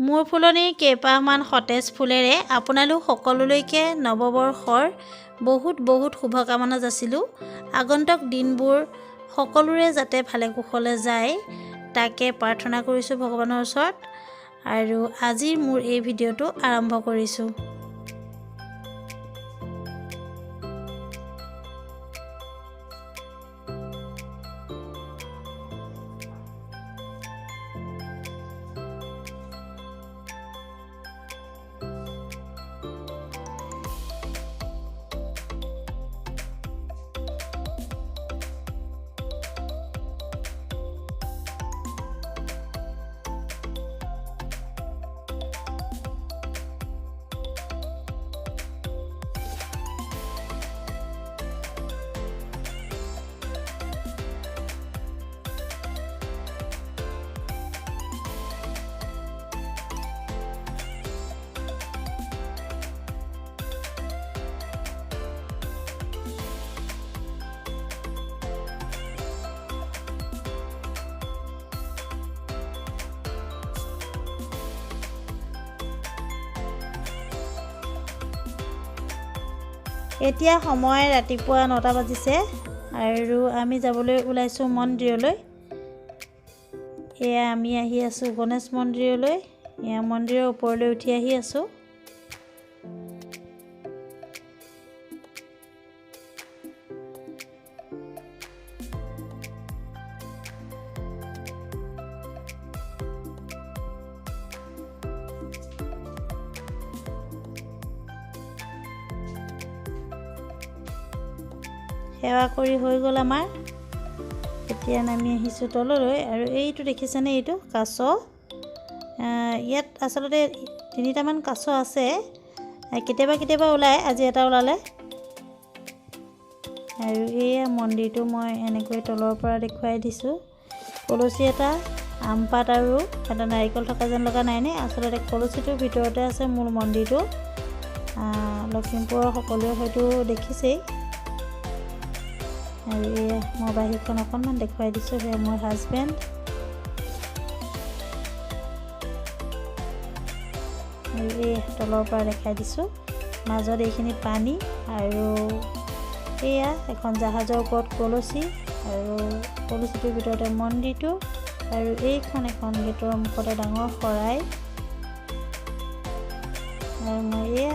মোৰ ফুলনিৰ কেইপাহমান সতেজ ফুলেৰে আপোনালোক সকলোলৈকে নৱবৰ্ষৰ বহুত বহুত শুভকামনা যাচিলোঁ। আগন্তুক দিনবোৰ সকলোৰে যাতে ভালে কুশলে যায় তাকে প্ৰাৰ্থনা কৰিছোঁ ভগৱানৰ ওচৰত। আৰু আজিৰ মোৰ এই ভিডিঅ'টো আৰম্ভ কৰিছোঁ। এতিয়া সময় ৰাতিপুৱা 9টা বাজিছে আৰু আমি যাবলৈ ওলাইছোঁ মন্দিৰলৈ। এয়া আমি আহি আছোঁ গণেশ মন্দিৰলৈ। এয়া মন্দিৰৰ ওপৰলৈ উঠি আহি আছোঁ। সেৱা কৰি হৈ গ'ল আমাৰ। এতিয়া নামি আহিছোঁ তললৈ। আৰু এইটো দেখিছেনে, এইটো কাছ। ইয়াত আচলতে তিনিটামান কাছ আছে, কেতিয়াবা কেতিয়াবা ওলায়, আজি এটা ওলালে। আৰু এয়া মন্দিৰটো মই এনেকৈ তলৰ পৰা দেখুৱাই দিছোঁ। কলচী এটা, আমপাত আৰু এটা নাৰিকল থকা যেন লগা নাইনে? আচলতে কলচীটোৰ ভিতৰতে আছে মূল মন্দিৰটো। লখিমপুৰৰ সকলোৱে হয়তো দেখিছেই। আৰু এয়া মই বাহিৰখন অকণমান দেখুৱাই দিছোঁ। সেয়া মোৰ হাজবেণ্ড। আৰু এই তলৰ পৰা দেখাই দিছোঁ, মাজত এইখিনি পানী আৰু এয়া এখন জাহাজৰ ওপৰত কলচী আৰু কলচীটোৰ ভিতৰতে মন্দিৰটো। আৰু এইখন এখন গেটৰ মুখতে ডাঙৰ শৰাই। আৰু মই এয়া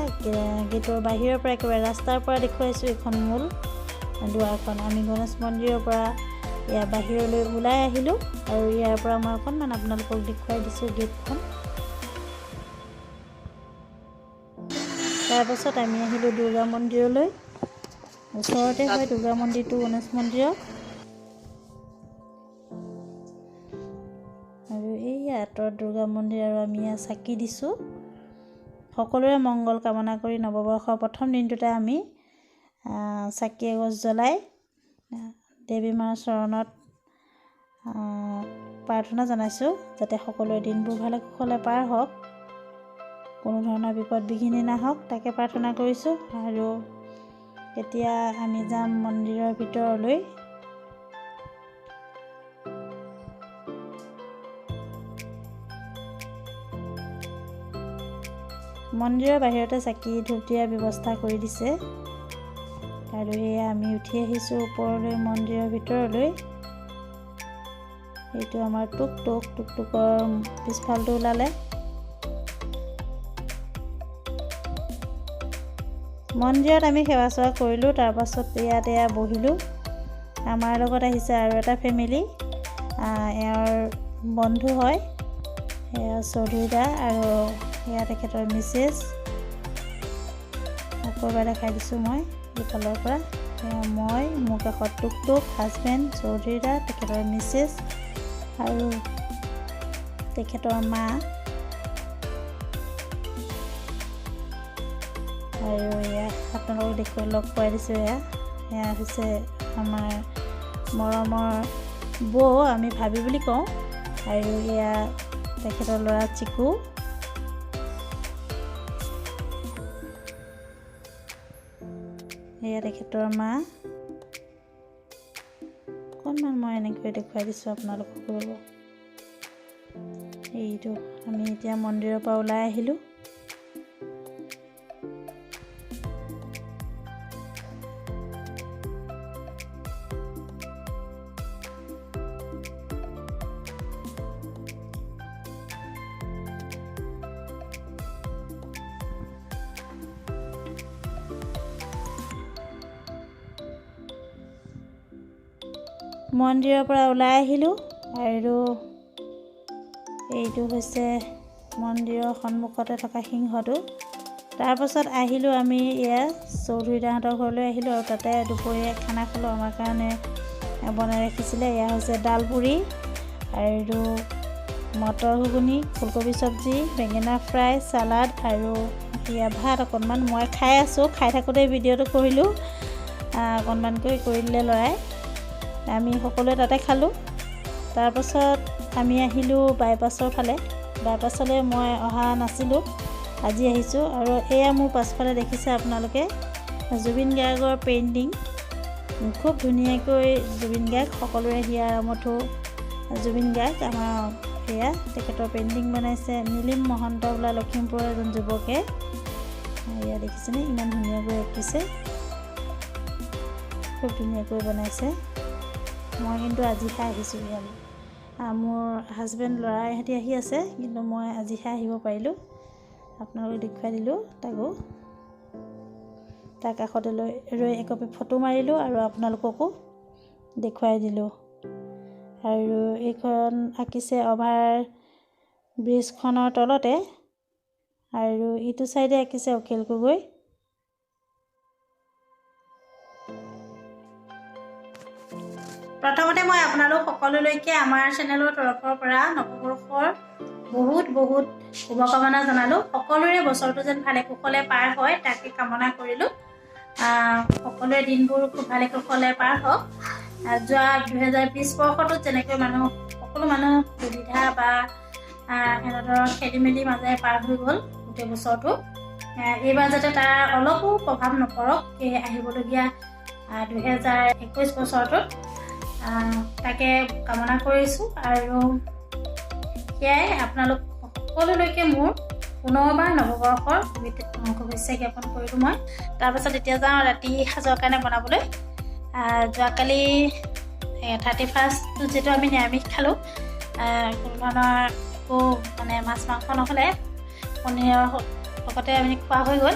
গেটৰ বাহিৰৰ পৰা একেবাৰে ৰাস্তাৰ পৰা দেখুৱাইছোঁ এইখন মূল দুৱাৰখন। আমি গণেশ মন্দিৰৰ পৰা ইয়াৰ বাহিৰলৈ ওলাই আহিলোঁ আৰু ইয়াৰ পৰা মই অকণমান আপোনালোকক দেখুৱাই দিছোঁ গেটখন। তাৰপাছত আমি আহিলোঁ দুৰ্গা মন্দিৰলৈ। ওচৰতে হয় দুৰ্গা মন্দিৰটো গণেশ মন্দিৰৰ। আৰু এইয়া আঁতৰত দুৰ্গা মন্দিৰ আৰু আমি ইয়াত চাকি দিছোঁ। সকলোৰে মংগল কামনা কৰি নৱবৰ্ষৰ প্ৰথম দিনটোতে আমি চাকি এগছ জ্বলাই দেৱী মাৰ চৰণত প্ৰাৰ্থনা জনাইছোঁ যাতে সকলোৰে দিনবোৰ ভালে কুশলে পাৰ হওক, কোনো ধৰণৰ বিপদ বিঘিনি নাহক, তাকে প্ৰাৰ্থনা কৰিছোঁ। আৰু এতিয়া আমি যাম মন্দিৰৰ ভিতৰলৈ। মন্দিৰৰ বাহিৰতে চাকি ধূপ দিয়াৰ ব্যৱস্থা কৰি দিছে। আৰু এয়া আমি উঠি আহিছোঁ ওপৰলৈ মন্দিৰৰ ভিতৰলৈ। এইটো আমাৰ টুকটুক, টুকটুকৰ পিছফালটো ওলালে। মন্দিৰত আমি সেৱা চেৱা কৰিলোঁ। তাৰপাছত ইয়াত এয়া বহিলোঁ। আমাৰ লগত আহিছে আৰু এটা ফেমিলি, এওঁৰ বন্ধু হয়, এয়া চৌধুৰী দা আৰু এয়া তেখেতৰ মিছেছ। আকৌ এবাৰ দেখাই দিছোঁ মই এইফালৰ পৰা। মই, মোৰ কাষত টুকটুক, হাজবেণ্ড চৌধুৰী দা, তেখেতৰ মিছেছ আৰু তেখেতৰ মা। আৰু এয়া আপোনালোকক দেখুৱাই লগ পোৱাই দিছোঁ। এয়া এয়া হৈছে আমাৰ মৰমৰ বৌ, আমি ভাবি বুলি কওঁ। আৰু এয়া তেখেতৰ ল'ৰা চিকু। এয়া তেখেতৰ মা। অকণমান মই এনেকৈ দেখুৱাই দিছোঁ আপোনালোকক। ৰ'ব, এইটো আমি এতিয়া মন্দিৰৰ পৰা ওলাই আহিলোঁ। মন্দিৰৰ পৰা ওলাই আহিলোঁ আৰু এইটো হৈছে মন্দিৰৰ সন্মুখতে থকা সিংহটো। তাৰপাছত আহিলোঁ আমি এয়া চৌধুৰী দাহঁতৰ ঘৰলৈ আহিলোঁ আৰু তাতে দুপৰীয়া খানা খালোঁ। আমাৰ কাৰণে বনাই ৰাখিছিলে। এয়া হৈছে ডালপুৰি আৰু মটৰ ঘুগুনি, ফুলকবি চব্জি, বেঙেনা ফ্ৰাই, চালাড আৰু এয়া ভাত অকণমান। মই খাই আছোঁ, খাই থাকোঁতে ভিডিঅ'টো কৰিলোঁ, অকণমানকৈ কৰি দিলে ল'ৰাই। আমি সকলোৱে তাতে খালোঁ। তাৰপাছত আমি আহিলোঁ বাইপাছৰ ফালে। বাইপাছলৈ মই অহা নাছিলোঁ, আজি আহিছোঁ। আৰু এয়া মোৰ পাছফালে দেখিছে আপোনালোকে জুবিন গাৰ্গৰ পেইণ্টিং। খুব ধুনীয়াকৈ জুবিন গাৰ্গ, সকলোৰে হিয়াৰ আমঠু জুবিন গাৰ্গ আমাৰ এয়া তেখেতৰ পেইণ্টিং বনাইছে নীলিম মহন্ত বোলা লখিমপুৰৰ এজন যুৱকে। এয়া দেখিছেনে ইমান ধুনীয়াকৈ আঁকিছে, খুব ধুনীয়াকৈ বনাইছে। মই কিন্তু আজিহে আহিছোঁ ইয়ালৈ। মোৰ হাজবেণ্ড, ল'ৰা ইহঁতি আহি আছে, কিন্তু মই আজিহে আহিব পাৰিলোঁ। আপোনালোকক দেখুৱাই দিলোঁ তাকো। তাৰ কাষতে লৈ ৰৈ একপি ফটো মাৰিলোঁ আৰু আপোনালোককো দেখুৱাই দিলোঁ। আৰু এইখন আঁকিছে অভাৰ ব্ৰিজখনৰ তলতে আৰু ইটো চাইডে আঁকিছে অখিল গগৈ। প্ৰথমতে মই আপোনালোক সকলোলৈকে আমাৰ চেনেলৰ তৰফৰ পৰা নৱবৰ্ষৰ বহুত বহুত শুভকামনা জনালোঁ। সকলোৰে বছৰটো যেন ভালে কুশলে পাৰ হয় তাকে কামনা কৰিলোঁ। সকলোৰে দিনবোৰ খুব ভালে কুশলে পাৰ হওক। যোৱা 2020 বৰ্ষটোত যেনেকৈ মানুহ, সকলো মানুহ সুবিধা বা এনেধৰণৰ খেলি মেলি মাজেৰে পাৰ হৈ গ'ল গোটেই বছৰটো, এইবাৰ যাতে তাৰ অলপো প্ৰভাৱ নপৰক এই আহিবলগীয়া 2021 বছৰটোত, তাকে কামনা কৰিছোঁ। আৰু সেয়াই আপোনালোক সকলোলৈকে মোৰ পুনৰবাৰ নৱবৰ্ষৰ শুভেচ্ছা জ্ঞাপন কৰিলোঁ মই। তাৰপাছত এতিয়া যাওঁ ৰাতি সাজৰ কাৰণে বনাবলৈ। যোৱাকালি 31st যিহেতু আমি নিৰামিষ খালোঁ, কোনো ধৰণৰ একো মানে মাছ মাংস নহ'লে পনীৰৰ লগতে আমি খোৱা হৈ গ'ল।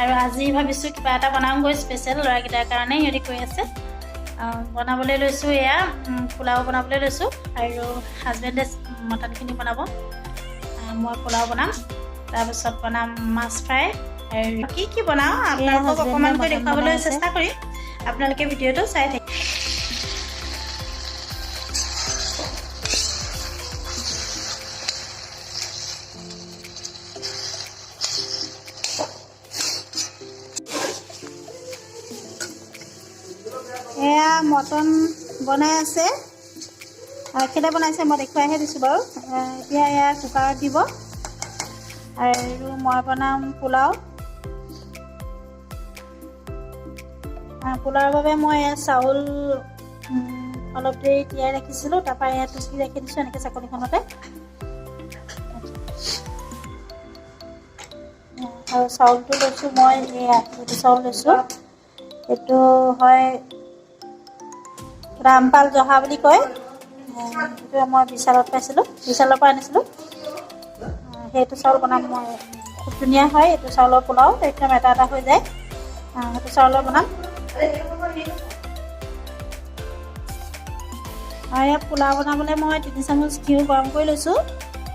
আৰু আজি ভাবিছোঁ কিবা এটা বনামগৈ স্পেচিয়েল ল'ৰাকেইটাৰ কাৰণে, সিহঁতি কৈ আছে। বনাবলৈ লৈছোঁ, এয়া পোলাও বনাবলৈ লৈছোঁ আৰু হাজবেণ্ডে মটনখিনি বনাব, মই পোলাও বনাম। তাৰপাছত বনাম মাছ ফ্ৰাই আৰু কি কি বনাওঁ আপোনালোকক অকণমানকৈ দেখুৱাবলৈ চেষ্টা কৰিম। আপোনালোকে ভিডিঅ'টো চাই থাকিব। এয়া মটন বনাই আছে, কেইটা বনাইছে মই দেখুৱাইহে দিছোঁ বাৰু। এতিয়া এয়া কুকাৰত দিব আৰু মই বনাম পোলাও। পোলাওৰ বাবে মই এয়া চাউল অলপ দেৰি তিয়াই ৰাখিছিলোঁ, তাৰপৰা এয়া টুকি ৰাখি দিছোঁ এনেকৈ চাকনিখনতে। আৰু চাউলটো লৈছোঁ মই, এয়া এইটো চাউল লৈছোঁ, এইটো হয় ৰামপাল জহা বুলি কয়। এইটো মই বিশালত পাইছিলোঁ, বিশালৰ পৰা আনিছিলোঁ। সেইটো চাউল বনাম মই, খুব ধুনীয়া হয় এইটো চাউলৰ পোলাও, একদম এটা এটা হৈ যায়। সেইটো চাউলৰ বনাম। আৰু ইয়াত পোলাও বনাবলৈ মই 3 চামুচ ঘিউ গৰম কৰি লৈছোঁ।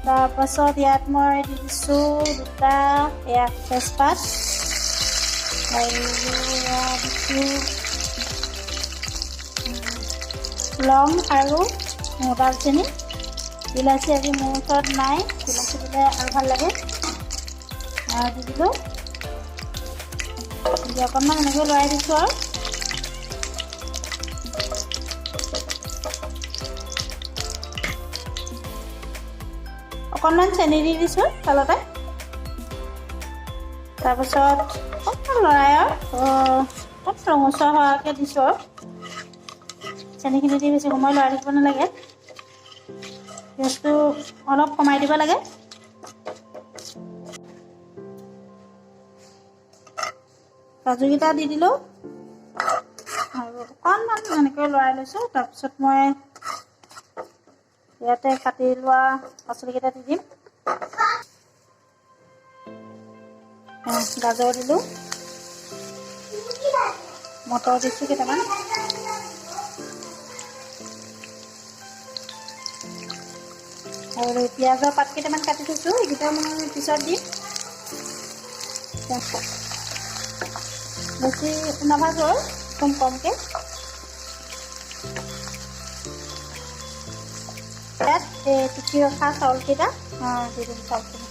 তাৰপাছত ইয়াত মই দি দিছোঁ 2টা এয়া তেজপাত আৰু এয়া দিছোঁ লং আৰু দালচেনি। ইলাচি আজি মোৰ ওচৰত নাই, ইলাচি দিলে আৰু ভাল লাগে, দি দিলোঁ। অকণমান এনেকৈ লৰাই দিছোঁ আৰু। অকণমান চেনি দি দিছোঁ তলতে। তাৰপাছত অকণমান লৰাই আৰু অকণ ৰঙচুৱা হোৱাকৈ দিছোঁ আৰু। চেনিখিনি দি বেছি সময় লৰাই থাকিব নালাগে। গেছটো অলপ কমাই দিব লাগে। কাজুকেইটা দি দিলোঁ আৰু অকণমান এনেকৈ লৰাই লৈছোঁ। তাৰপিছত মই ইয়াতে কাটি লোৱা পাচলিকেইটা দি দিম। গাজৰ দিলোঁ, মটৰ দিছোঁ কেইটামান, আৰু পিঁয়াজৰ পাত কেইটামান কাটি থৈছোঁ, এইকেইটা মই পিছত দিম। বেছি নাভাজো আৰু একদম কমকৈ। ইয়াত এই টুকি ৰখা চাউলকেইটা দি দিম চাউলখিনি।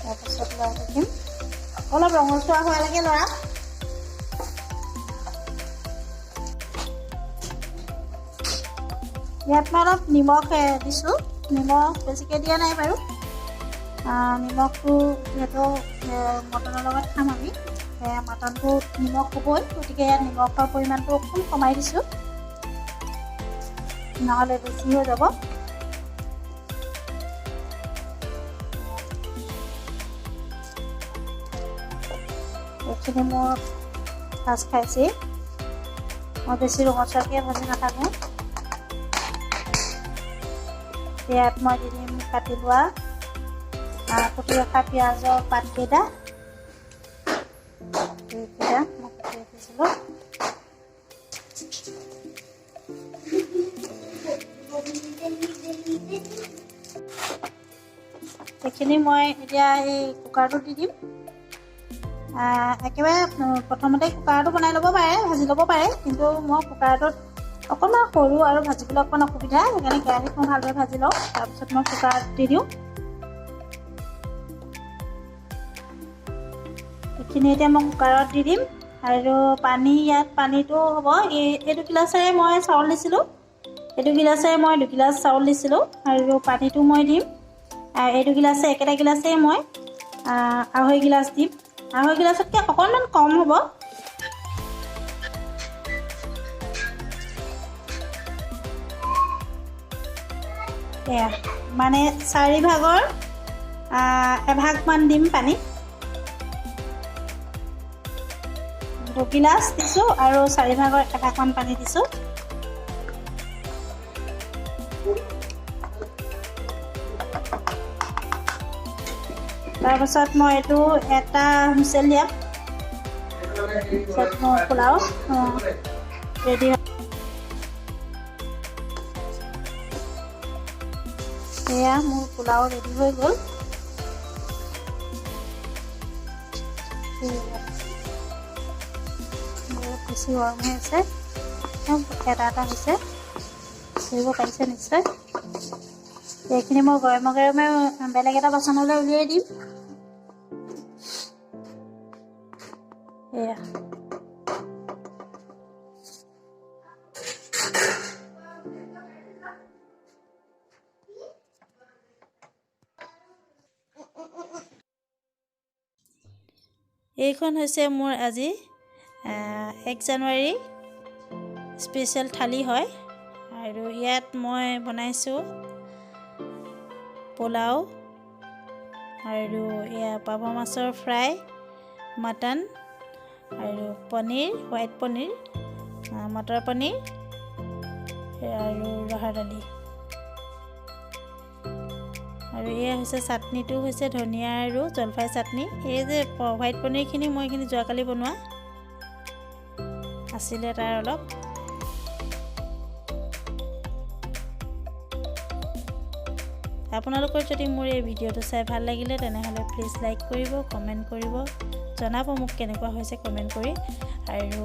তাৰপাছত লৰাই থাকিম, অলপ ৰঙচুৱা হোৱালৈকে লৰা। ইয়াত মই অলপ নিমখ দিছোঁ, নিমখ বেছিকৈ দিয়া নাই বাৰু। নিমখটো যিহেতু মটনৰ লগত খাম আমি, মটনটো নিমখ হ'বই, গতিকে ইয়াত নিমখৰ পৰিমাণটো অকণ কমাই দিছোঁ, নহ'লে বেছি হৈ যাব। এইখিনি মোৰ ভাজ খাইছেই, মই বেছি ৰঙচুৱাকৈ ভাজি নাথাকোঁ। ইয়াত মই দি দিম কাটি লোৱা কুটি ৰখা পিঁয়াজৰ পাতকেইটা, এইকেইটা মই কুটি ৰাখিছিলোঁ। এইখিনি মই এতিয়া এই কুকাৰটোত দি দিম। একেবাৰে প্ৰথমতে কুকাৰটো বনাই ল'ব পাৰে, ভাজি ল'ব পাৰে, কিন্তু মই কুকাৰটোত অকণমান সৰু আৰু ভাজিবলৈ অকণমান অসুবিধা, সেইকাৰণে কেৰাহীত মই ভালদৰে ভাজি লওঁ, তাৰপিছত মই কুকাৰত দি দিওঁ। এইখিনি এতিয়া মই কুকাৰত দি দিম। আৰু পানী, ইয়াত পানীটো হ'ব এইটো গিলাচেৰে মই চাউল দিছিলোঁ, এইটো গিলাচেৰে মই 2 গিলাচ চাউল দিছিলোঁ, আৰু পানীটো মই দিম এইটো গিলাচে, একেটা গিলাচেই মই 2.5 গিলাচ দিম। 2.5 গিলাচতকৈ অকণমান কম হ'ব। এয়া মানে 4 ভাগৰ এভাগমান দিম পানী। 2 গিলাচ দিছোঁ আৰু 4 ভাগৰ এভাগমান পানী দিছোঁ। তাৰপাছত মই এইটো এটা হুইচেল দিয়াম, তাৰপিছত মোৰ পোলাও ৰেডি। এয়া মোৰ পোলাও ৰেডি হৈ গ'ল। বহুত বেছি গৰম হৈ আছে, এটা এটা হৈছে, ধৰিব পাৰিছে নিশ্চয়। এইখিনি মই গৰমে গৰমে বেলেগ এটা বাচনলৈ উলিয়াই দিম। এয়া এইখন হৈছে মোৰ আজি 1 জানুৱাৰী স্পেচিয়েল থালি হয়। আৰু ইয়াত মই বনাইছোঁ পোলাও আৰু এয়া পাভ মাছৰ ফ্ৰাই, মটন আৰু পনীৰ, হোৱাইট পনীৰ, মটৰ পনীৰ আৰু ৰহৰ দালি। আৰু এয়া হৈছে চাটনিটো, হৈছে ধনিয়া আৰু জলফাই চাটনি। এই যে হোৱাইট পনীৰখিনি মই এইখিনি যোৱাকালি বনোৱা আছিলে তাৰ অলপ। আপোনালোকৰ যদি মোৰ এই ভিডিঅ'টো চাই ভাল লাগিলে তেনেহ'লে প্লিজ লাইক কৰিব, কমেণ্ট কৰিব, জনাব মোক কেনেকুৱা হৈছে কমেণ্ট কৰি, আৰু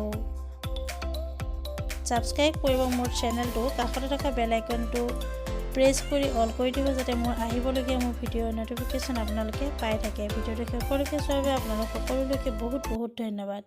ছাবস্ক্ৰাইব কৰিব মোৰ চেনেলটো। কাষতে থকা বেল আইকনটো প্ৰেছ কৰি অল কৰি দিব, যাতে মোৰ আহিবলগীয়া মোৰ ভিডিঅ'ৰ ন'টিফিকেশ্যন আপোনালোকে পাই থাকে। ভিডিঅ'টো শেষলৈকে চোৱাৰ বাবে আপোনালোক সকলোলৈকে বহুত বহুত ধন্যবাদ।